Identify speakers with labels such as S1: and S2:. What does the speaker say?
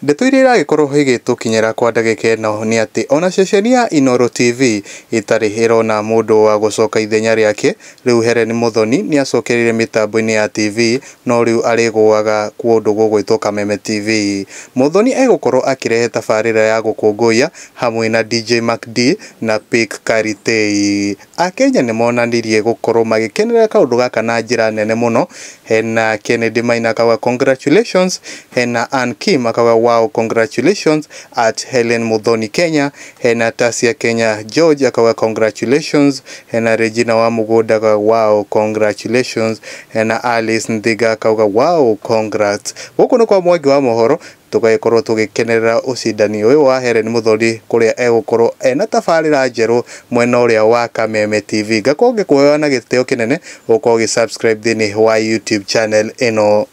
S1: Ndeto iria iragĩkorwo igĩtũkinyĩra kwa ndagĩka ĩno nĩ atĩ ona ceceni ya Inooro TV ĩtarĩ ĩrona mũndũ wa gũcoka ithenya rĩake. Rĩu Hellen Muthoni nĩ acokereire mĩtambo-inĩ ya TV, no rĩu arĩgũaga kũndũ gũgwĩtwo Kameme TV. Muthoni egũkorwo akĩrehe tabarĩra ya gũkũngũiya hamwe na DJ Mac D na Pick Karitei. Akenya nĩ monanirie gũkorwo magĩkenerera kaũndũ gaka na njĩra nene mũno. Hena Kennedy Maina akauga congratulations, hena Ann Kim akauga wow congratulations at Hellen Muthoni Kenya, hena Tasia Kenya George akauga congratulations, hena Regina wa Mugunda akauga wow congratulations, hena Alice Nthiga akauga wow congrats. Gũkũ nĩ kwa Mwangi wa mohoro, tũgagĩkorwo tũgĩkenerera ũcindani ũyũ wa Hellen Muthoni kũrĩa egũkorwo ena tabarĩra njerũ mwena ũrĩa wa Kameme TV. Ngakorwo ngĩkuoya na gĩtĩo kĩnene ũkorwo ũgĩ subscribe thĩinĩ wa YouTube channel ĩno.